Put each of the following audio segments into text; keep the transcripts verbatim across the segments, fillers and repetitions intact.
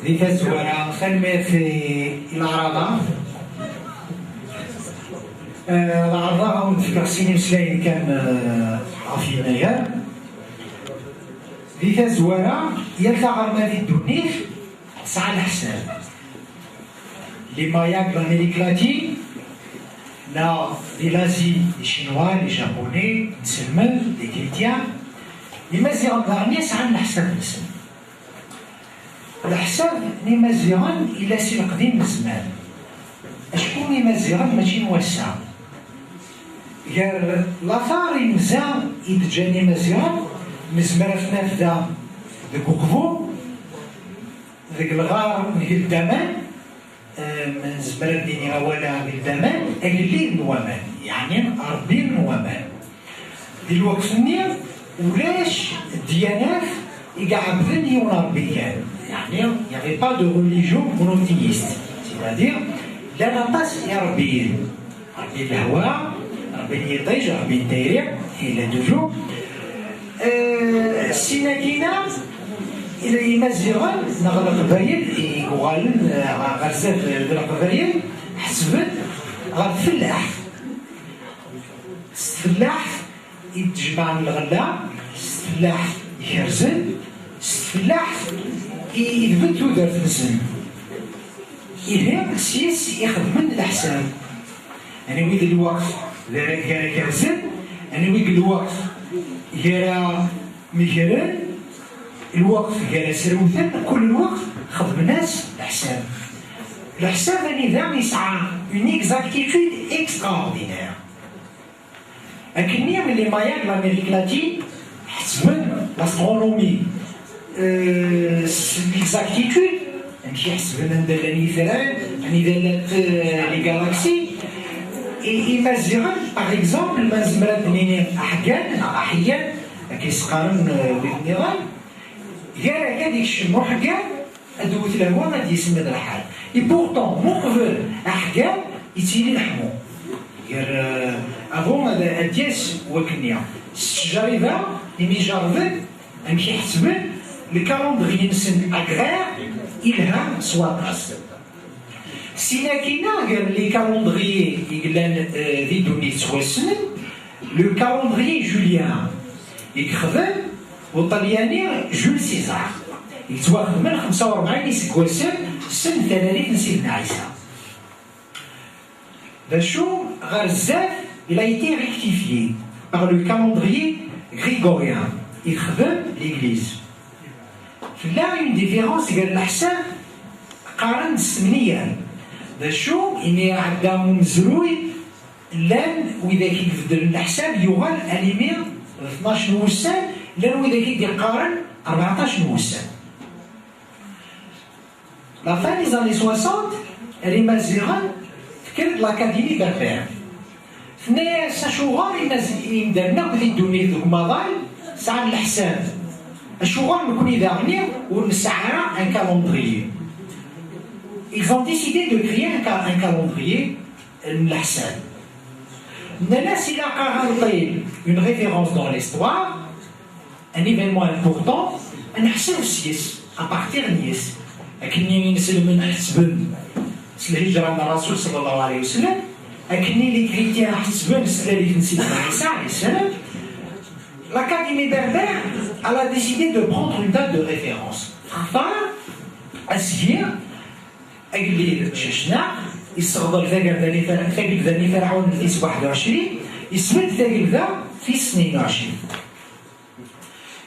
Di tazwara, tanemmirt i Leɛraḍa. Eh, Leɛraḍa, ad awen-d-fkeɣ sin imeslayen kan, eh, ɣef Yennayer. Di tazwara, yal taɣerma di ddunit tesɛa leḥsab. Les Mayas de l'Amérique latine, neɣ di l'Asie, les Chinois, les Japonais, inselmen, les chrétiens, Imaziɣen daɣen sɛan leḥsab-nsen. Leḥsab n Imaziɣen ila si leqdim n zzman. Acku Imaziɣen mačči n wass-a. Gar later inza i d-ǧǧan Imaziɣen, nezmer ad t-naf da deg Uqbu, deg lɣar n Geldaman, eh, nezmer ad d-nini awal-a Geldaman, agellid n waman, yeɛni ṛebbi n waman. Di lweqt-nni, ulac ddyanat i iɛebbden yiwen Ṛebbi kan. Yeɛni, il n'y avait pas de religion monothéiste. C'est-à-dire, llan aṭas iṛebbiyen. Ṛebbi n lehwa, Ṛebbi n yiṭij, Ṛebbi n tayri, il y en a toujours. Eh, sin akkin-a, Imaziɣen neɣ Leqbayel i yuɣalen, eh, ɣer zdat d Leqbayel, ḥesben ɣer tfellaḥt. S tfellaḥt i d-jemɛen lɣella, s tfellaḥt i kerzen, s tfellaḥt i idben tudert-nsen. Ihi, s yes i xedmen leḥsab. Anwi d lweqt gar ara kerzen, anwi d lweqt gar ara megren, lweqt gar ara srewten, kul lweqt xedmen-as leḥsab. Leḥsab anida yesɛa une exactitude extraordinaire. Akkenni, les Mayas de l'Amérique latine ḥesben l'astronomie, euh, s l'exactitude, amek i ḥesben anda llan yitran, anida llant, euh, les galaxies. I, Imaziɣen, par exemple, ma nezmer ad d-nini aḥeggan neɣ aḥeyyan, akka i s-qqaren, euh, wid nniḍen, gar akka ad ikcem uḥeggan, ad d-tewwet lehwa, ad d-yismiḍ lḥal. Et pourtant, muqbel aḥeggan, yettili leḥmu. Gar, euh, avant ad, ad d-yas wakkenni. S ttjariba, imi jerrben, amek i ḥesben, le calendrier-nsen agraire, ilha s waṭas. Sin akkin-a gar les calendriers i yellan, euh, di ddunit ttwassnen, le calendrier julien i yexdem Uṭalyani Jules César, i yettwaxedmen xemsa u rebɛin iseggasen send talalit n Sidna Ɛisa. D acu ɣer zdat, il a été rectifié par le calendrier grégorien i texdem l'Église. Tella une différence gar leḥsab, qqaren-d s tmenya. D acu, imi iɛedda umezruy, llan widak i ibeddlen leḥsab, yuɣal alimi d tnac n wussan, llan widak i d-iqqaren rbeɛṭac n wussan. La fin des années soixante, ar Imaziɣen, tekker-d l'Académie berbère. Tenna-yas acuɣer Imazi-, imdanen akk di ddunit deg umaḍal sɛan leḥsab. Acuɣer nekni daɣen ur nesɛi ara un calendrier? Ils ont décidé de créer un ca-, un calendrier n leḥsab. Nnan-as ilaq-aɣ ad nṭil une référence dans l'histoire, un événement important, ad neḥseb s yes, à partir n yes. Akken i inselmen ḥesben s lhijra n Rasul sallallahu alayhi wa sallam, akken i les chrétiens ḥesben s tlalit n Sidna Ɛisa alayhi salam, l'Académie berbère, elle a décidé de prendre une date de référence. Textar asgi, agellid Cacnaq, yesseɣḍel tagelda n Fer-, tagelda n Ferɛun tis waḥed u ɛecrin, yesbedd tagelda tis tnin u ɛecrin.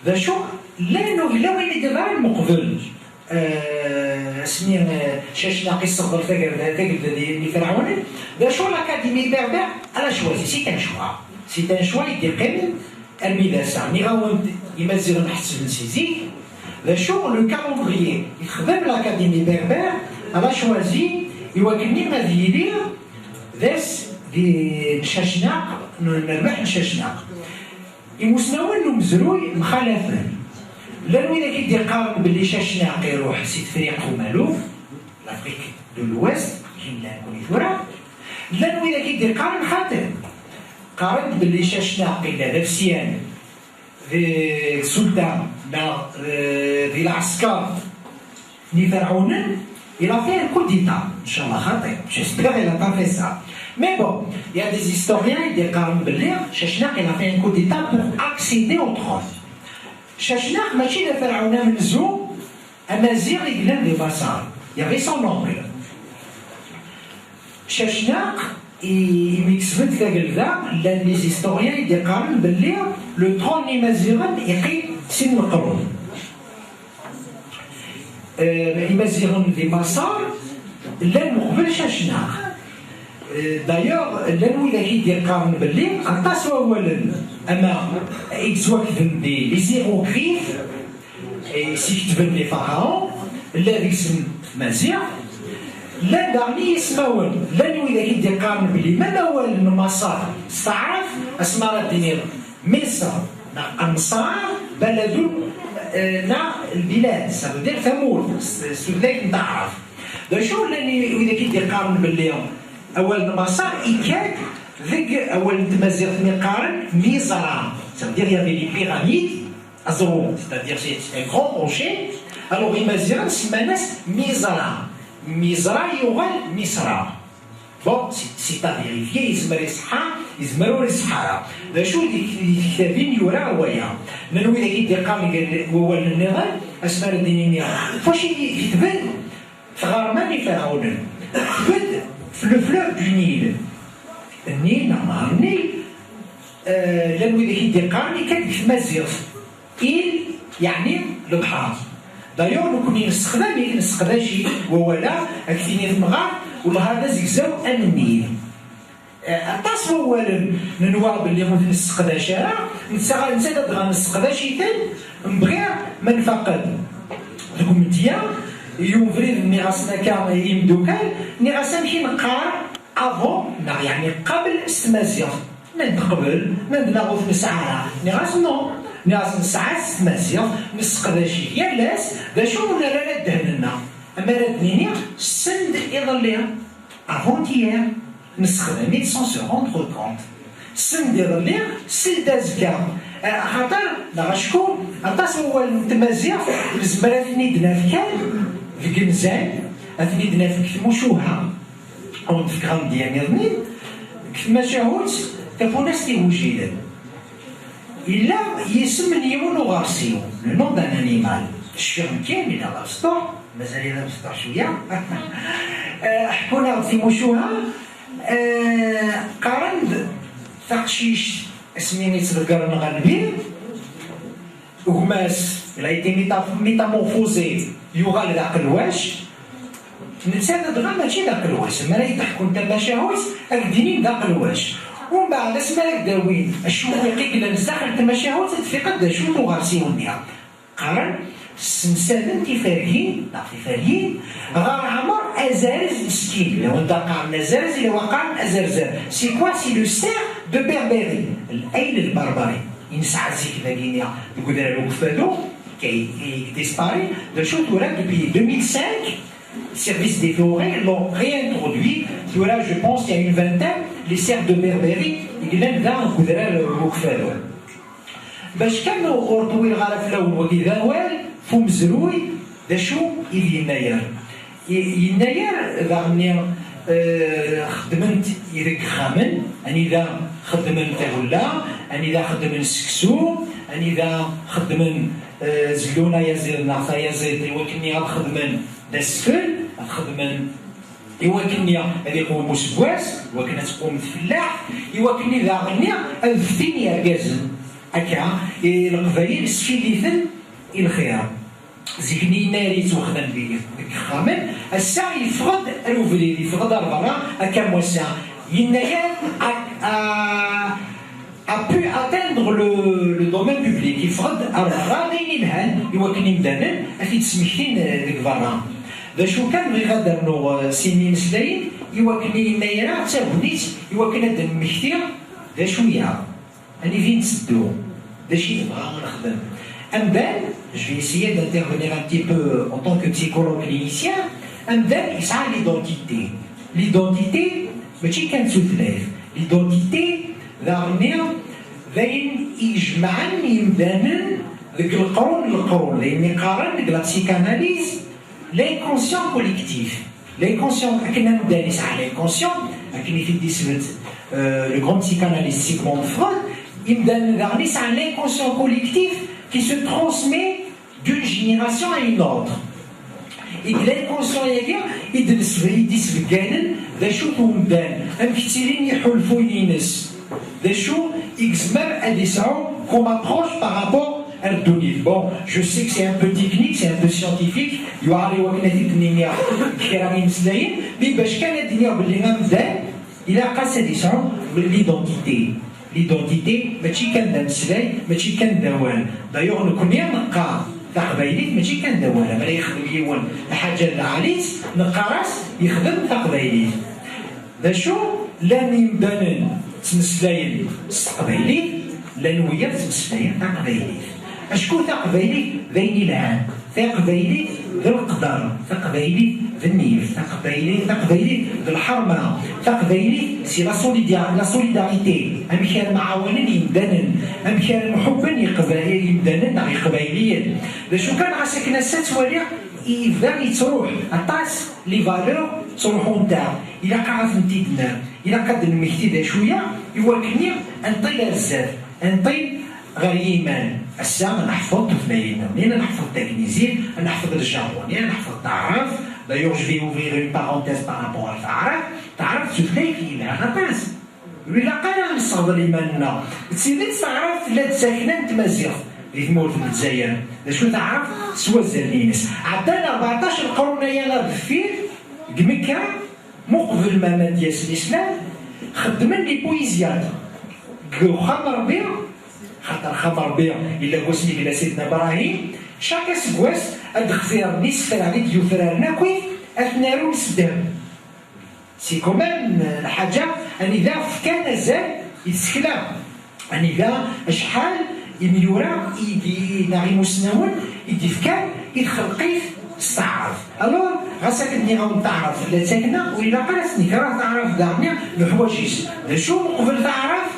D acu? Llan uglawen i d-iḍran meqbel, eh, asmi, eh, Cacnaq yesseɣḍel tagelda, tagelda di, n Ferɛun. D acu l'Académie berbère? Elle a choisi, c'est un choix. C'est un choix i d-iqqimen armi d ass-a. Nniɣ-awen-d Imaziɣen ḥettben si zik. D acu? Le calendrier i texdem l'Académie berbère, elle a choisi i wakken ad yili d ass di, n Cacnaq, n, n rrbeḥ n Cacnaq. Imusnawen n umezruy mxalafen. Llan widak i d-iqqaren belli Cacnaq iruḥ si Tefriqt Umaluf, l'Afrique de l'Ouest, akken llan kuni tura. Llan widak i d-iqqaren xaṭi. Qqaren-d belli Cacnaq illa d afesyan di tsulta neɣ, eh, di lɛesker Iferɛunen, il a fait un coup d'État. Inchallah xaṭi, j'espère il a pas fait ça. Mais bon, il y a des historiens i d-iqqaren belli Cacnaq, il a fait un coup d'État pour accéder au trône. Cacnaq mačči d aferɛun amenzu amaziɣ i yellan di Maṣer. Il y avait son oncle. Cacnaq, i, imi kesbent tagelda, llan les historiens i d-iqqaren belli le trône n Imaziɣen iqqim sin leqrun. Euh, Imaziɣen di Maṣer llan uqbel Cacnaq. Euh, d'ailleurs, llan widak i d-iqqaren belli aṭas wawalen ama i yettwakden di les hiéroglyphes, i s-iketben les pharaons, llan deg-sen Maziɣ. Llan daɣen yismawen, llan widak i d-iqqaren belli même awal n Maṣer s taɛrabt, asmi ara d-tiniḍ Miṣr neɣ Amṣar, baladun, eh, neɣ lbilad, ça veut dire tamurt, s s tutlayt n taɛrabt. D acu llan i- widak i d-iqqaren belli awal n Maṣer ikka-d deg awal n tmaziɣt mi qqaren Miẓra, ça veut dire il y avait les pyramides, aẓru, c'est-à-dire c'est c'est un grand rocher. Alors Imaziɣen semman-as Miẓra. Miẓra yuɣal Misra. Bon, c'est c'est à vérifier, yezmer iṣeḥḥa, yezmer ur iṣeḥḥa ara. D acu di di tektabin yura waya? Llan widak i d-iqqaren deg wawalen nniḍen, asmi ara d-inin ih, f wacu i ketben tɣerma n Iferɛunen? Ketben f le fleuve du Nil. Nnil neɣ nehṛ Nnil, eh, llan widak i d-iqqaren ikka deg tmaziɣt. Il, yeɛni lebḥer. D'ailleurs, nekkni nessexdam-it, nesseqdac-it, wawal-a, ad k-tini temɣart, wellah d azegzaw am Nnil. Eh, aṭas wawalen nenwa belli ur t-nesseqdac ara, netta netta ladɣa nesseqdac-iten, bɣiɣ ma nfaqed deg umedya, i ubrid nniɣ-asen akka i yimdukal, nniɣ-as amek i neqqar avant, neɣ yeɛni qabel s tmaziɣt. Nnan-d qbel, nnan-d neɣ ur t-nesɛi ara. Nniɣ-as non. Nniɣ-as nesɛa-t s tmaziɣt, nesseqdac-it yal ass, d acu ur nerra ara ddehn-nneɣ. Ama ara d-nini, send iḍelli, avant-hier, nessexdam-it sans se rendre compte. Send iḍelli, seld azekka. Eh, axaṭer, neɣ acku, aṭas n wawalen n tmaziɣt, nezmer ad ten-id-naf kan deg inzan, ad ten-id-naf deg tmucuha. Ad wen-d-fkeɣ amedya niḍen, deg tmacahut tafunast igujilen. Yella yisem n yiwen uɣersiw, le nom d'un animal. Cfiɣ nekkini d abesṭuḥ, mazal d abesṭuḥ cwiya. Eh, ḥekkun-aɣ-d timucuha, eh, qqaren-d taqcict asmi i ttḍeggren ɣer lbir, gma-s, il a été méta- métamorphosé, yuɣal d aqelwac. Netta ladɣa mačči d aqelwac, mi ara yi-d-ḥkun tamacahut, ad k-d-inin d aqelwac. Umbeɛd, asmi ara k-d-awin acewwiq i yellan sdaxel n tmacahut, ad d-tfiqeḍ d acu-t uɣersiw-nni. Qqaren, ssemsaden tifergin, neɣ tiferyin, ɣer Ɛmer Azarez meskin. Lawan da qqaren Azarez, lawan qqaren Azerzer. C'est quoi? C'est le cerf de Berbérie. L'aigle de Barbarie. I nesɛa zik dagi-nni deg udrar ukfadu, qui, qui disparaît, d acu tura depuis deux mille cinq, service des forêts l'ont réintroduit. Tura, je pense, il y a une vingtaine, les cerfs de Berbérie, i yellan da deg udrar ukfadu. Bac kan ur ṭwileɣ ara fell-awen, wagi d awal f umezruy, d acu i d Yennayer. I- Yennayer daɣenni, eh, xeddmen-t i deg yexxamen, anida xeddmen tagella, anida xeddmen seksu, anida xeddmen, eh, zellun ayaziḍ neɣ tayaziḍt i wakken ad xedmen d asfel, ad xedmen i wakken ad iqwem useggas, i wakken ad tqum tfellaḥt, i wakken daɣenni ad ftin yergazen. Akka, i Leqbayel sfiliten i lxir. Zik-nni Yennayer yettwaxdam deg deg yexxamen, ass-a yeffeɣ-d ar ubrid, yeffeɣ-d ar berra, akka am wass-a. Yennayer a, a, a pu atteindre le, le domaine public, yeffeɣ-d ar berra d ayen ilhan i wakken imdanen ad t-id-smektin, eh, deg berra. D acu kan, bɣiɣ ad d-rnuɣ, eh, sin n yimeslayen i wakken Yennayer-a d tagnit i wakken ad d-nemmekti d acu-yaɣ. Anida i netteddu? D acu i nebɣa ad nexdem? Amdan, je vais essayer d'intervenir un petit peu en tant que psychologue clinicien, amdan yesɛa l'identité. L'identité, mačči kan d tutlayt. L'identité, daɣenni, d ayen i ijemɛen imdanen deg leqrun leqrun. D ayen i qqaren deg la psychanalyse, L'inconscient collectif. L'inconscient, akken amdan yesɛa l'inconscient, akken i t-id-isbet, euh, le grand psychanalyste Sigmund Freud, imdanen daɣen yesɛan l'inconscient collectif qui se transmet d'une génération à une autre. I d l'inconscient-agi i d-nesbe-, i d-isbegganen d acu-t umdan, amek ttilin iḥulfuyen-ines, d acu i yezmer ad yesɛu comme approche par rapport ar ddunit. Bon, je sais que c'est un peu technique, c'est un peu scientifique, yuɛer i wakken ad t-id-nini deg kra imeslayen, mais bac kan ad d-iniɣ belli amdan ilaq-as ad yesɛu l'identité. L'identité, mačči kan d ameslay, mačči kan d awal. D'ailleurs, nekkni neqqar taqbaylit mačči kan d awal. Amra yexdem yiwen lḥaǧa n lɛali-tt, neqqar-as yexdem taqbaylit. D acu? Llan yimdanen ttmeslayen s teqbaylit, llan wiyaḍ ttmeslayen taqbaylit. Acku taqbaylit d ayen ilhan. Taqbaylit d leqder, taqbaylit d nnif, taqbaylit, taqbaylit d lḥerma, taqbaylit c'est la solida-, la solidarité, amek ara mɛawanen yimdanen, amek ara mḥubben iqba-, yimdanen neɣ iqbayliyen. D acu kan, ɣas akken ass-a ttwaliɣ yebda yettruḥ aṭas les valeurs ttruḥunt-aɣ, ilaq ad tent-id-nerr, ilaq ad d-nemmekti d acu-ya, i wakken ad nṭil ar zdat, ad nṭil ɣer yiman. Ass-a ad neḥfeḍ tutlayin-nni, ad neḥfeḍ tagnizit, ad neḥfeḍ ljapuni, ad neḥfeḍ taɛrabt. D'ailleurs, je vais ouvrir une parenthèse par rapport à taɛrabt. Taɛrabt d tutlayt yelhan aṭas. Ur ilaq ara ad nesseɣḍel iman-nneɣ. D tidet, taɛrabt tella-d sakna n tmaziɣt di tmurt n Lezzayer. D acu taɛrabt s wazal-ines? Ɛeddan rbeɛṭac lqrun aya ar deffir, deg Mekka, muqbel ma, ma d-yas Lislam, xeddmen les poésiades deg uxxam n Ṛebbi, xaṭer axxam n Ṛebbi yella deg wasmi i yella Sidna Ibrahim, chaque aseggas ad d-xtiren isefra i d-yufraren akkit ad ten-arun s ddheb. C'est quand même, euh, lḥaǧa anida fkan azal i tsekla. Anida acḥal imyura i d-, neɣ imusnawen i d-ifkan i txelqit s taɛrabt. Alors, ɣas akken nniɣ-awen taɛrabt tella d takna, ur ilaq ara ad s-nekreh taɛrabt daɣen, neḥwaǧ-itt. D acu uqbel taɛrabt?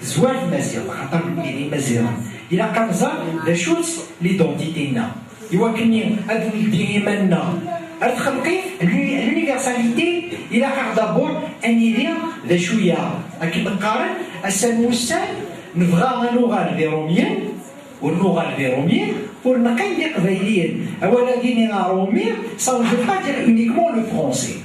Tezwar tmaziɣt, axaṭer nekkni d Imaziɣen. Ilaq ad nẓer d acu-tt l'identité-nneɣ. I wakken ad neldi iman-nneɣ ar txelqit, l'uni-, l'universalité, ilaq-aɣ d'abord ad nili d acu-yaɣ. Akken qqaren, ass-a n wussan, nebɣa ad nuɣal d Irumyen, ur nuɣal d Irumyen, ur neqqim d Iqbayliyen. Awal-agi-nni Arumi, ça ne veut pas dire uniquement le français.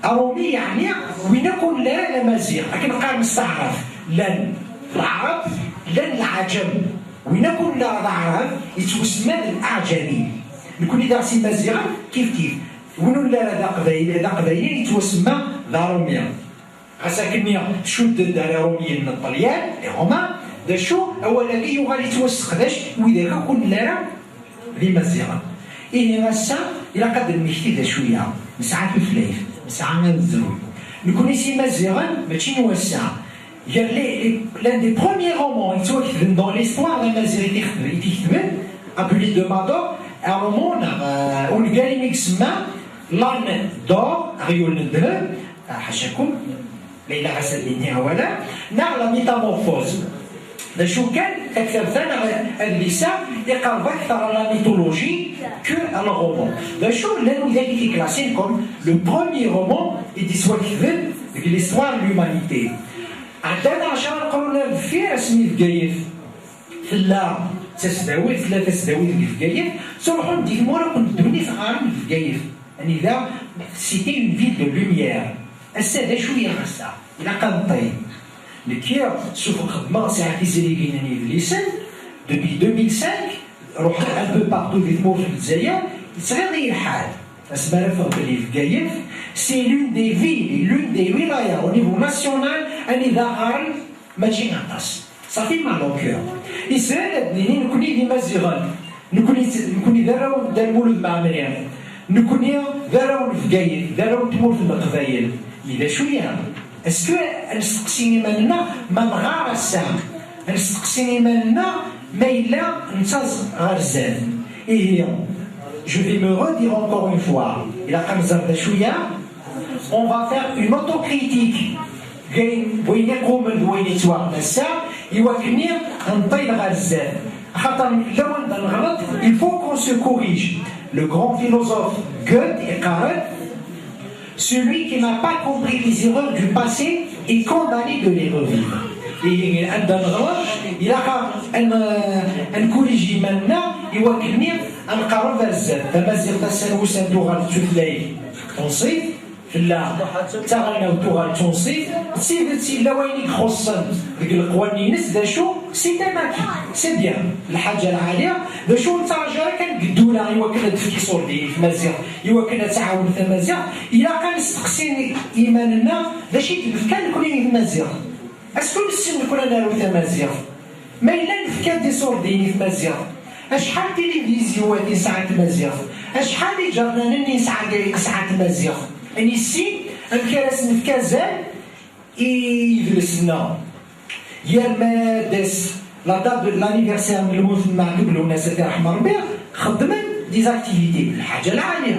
Arumi yeɛni win akk ur nelli ara d Amaziɣ, akken qqaren s taɛrabt, llan Leɛrab, llan Leɛǧam. Win akk ur nelli ara d Aɛrab, yettwasemma d Aɛǧami. Nekkni daɣ s Imaziɣen, kif kif. Win ur nelli ara d Aqbayli, d Aqbayli, yettwasemma d Arumi. Ɣas akken-nni tcudd-d ar Iṛumyen n Ṭṭelyan, les Romains, d acu, awal-agi yuɣal yettwasseqdac i widak akk ur nelli ara d Imaziɣen. Ihi ass-a, ilaq ad d-nemmekti d acu-ya, nesɛa tutlayt, nesɛa amezruy. Nekkni s Imaziɣen, mačči n wass-a. Gar les, les, l'un des premiers romans yettwaketben dans l'histoire d amaziɣ i t-ixetben, i t-iketben, Abuli de Mador, un roman neɣ, euh, ungal imi isemma L'âne d'or, aɣyul n ddheb, ah, ḥacakum, ma yella ɣas ad d-iniɣ awal-a, neɣ La Métamorphose. D acu kan, taktabt-a neɣ adlis-a iqerreb akteṛ à la mythologie que à le roman. D acu, llan widak i t-iklassin comme le premier roman i d-ittwaketben deg l'histoire de l'humanité. Ɛeddan ɛecṛa leqrun ar deffir, asmi Bgayet tella d tasdawit, tella tasdawit deg Bgayet, ttruḥun-d di tmura akk n ddunit ɣaren Bgayet. Anida, c'était une ville de lumière. Ass-a d acu-ya ass-a? Ilaq ad nṭil. Nekki, sufeɣ xedmeɣ, sɛiɣ tizrigin n yedlisen, depuis deux mille cinq, ruḥeɣ un peu partout di tmurt n Lezzayer, yettɣiḍ-iyi lḥal. Asmi ara ffɣeɣ belli Bgayet, c'est l'une des villes, l'une des wilayas au niveau national, anida ɣaren mačči aṭas. Ça fait mal au cœur. Yeshel ad d-nini nekkni d Imaziɣen, nekkni d, nekkni d arraw n Dda Lmulud Mɛemmri, nekkni d arraw n Bgayet, d arraw n tmurt n Leqbayel. Mais d acu-ya? Est-ce que ad nesteqsi iman-nneɣ ma nɣar ass-a? Ad nesteqsi iman-nneɣ ma yella nettaẓ ɣer zdat? Ihi, je vais me redire encore une fois, ilaq ad nẓer d acu-ya. On va faire une autocritique. Wayen, wayen iqumen d wayen yettwaɣen ass-a, i wakken ad nṭil ɣer zdat. Axaṭer lawan d aneɣleḍ, il faut qu'on se corrige. Le grand philosophe Goethe iqqar-d: celui qui n'a pas compris les erreurs du passé est condamné de les revivre. Ihi, anda neɣra, ilaq ad n-, ad nkurij iman-nneɣ i wakken-nni ad nqerreb ar zdat. Tamaziɣt ass-a n wussan tuɣal d tutlayt tunṣibt, tella d taɣelnawt tuɣal d tunṣibt. D tidet, yella wayen i ixuṣṣen deg leqwanen-ines, d acu? C'est un acquis, c'est bien. Lḥaǧa lɛali, d acu ur nettraǧu ara kan deg ddula i wakken ad d-tefk iṣurdiyen i tmaziɣt, i wakken ad tɛawen tamaziɣt? Ilaq ad nesteqsi iman-nneɣ, d acu i d-nefka nekni i tmaziɣt? Est-ce que nessen nekni ad naru tamaziɣt? Ma yella nefka-d iṣurdiyen i tmaziɣt, acḥal tilivizyiwat i nesɛa n tmaziɣt? Acḥal iǧernanen i nesɛa, i nesɛa n tmaziɣt? Ad nissin amek ara s-nefk azal i yidles-nneɣ. Yal ma d-tas la date de l'anniversaire n lmut n Meɛtub Lwennas, ad t-iṛḥem Ṛebbi, xeddmen des activités, lḥaǧa lɛali.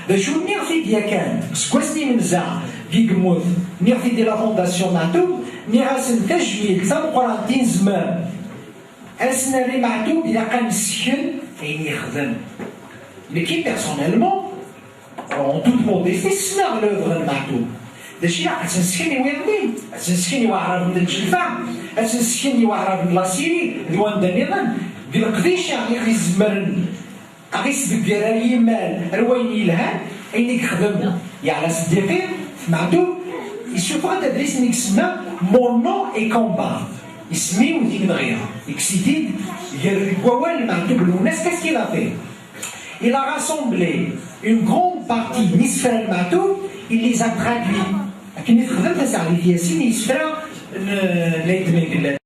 D acu nniɣ-t-id yakan, seg wasmi nenza deg yemmut, nniɣ-t-id i la fondation Meɛtub, nniɣ-asen tajmilt tameqqrant i nezmer ad s-nerr i Meɛtub, ilaq ad nessken ayen yexdem. Nekki, personnellement, en toute modestie, ssneɣ l'œuvre n Meɛtub. D acu ilaq ad tt-nessken i wiyaḍ-nni? Ad tt-nessken i waɛraben n Lǧelfa, ad tt-nessken i waɛraben n Lasiri, d wanda nniḍen, d leqdic i ɣ-izemren a ɣ-isdegger ar yimal, ar wayen yelhan, ayen i yexdem Yeɛla Seddiqi f Meɛtub. Issufeɣ-d adlis-nni i isemma Mon nom est Combat, isem-iw d imenɣi. Yekkes-it-id gar, deg wawal n Meɛtub Lwennas, qu'est-ce qu'il a fait? Il a rassemblé une grande partie n isefra n Meɛtub, il les a traduits. Akken i texdem Taseɛdit Yasin i yisefra n, n Ayt Mengellat.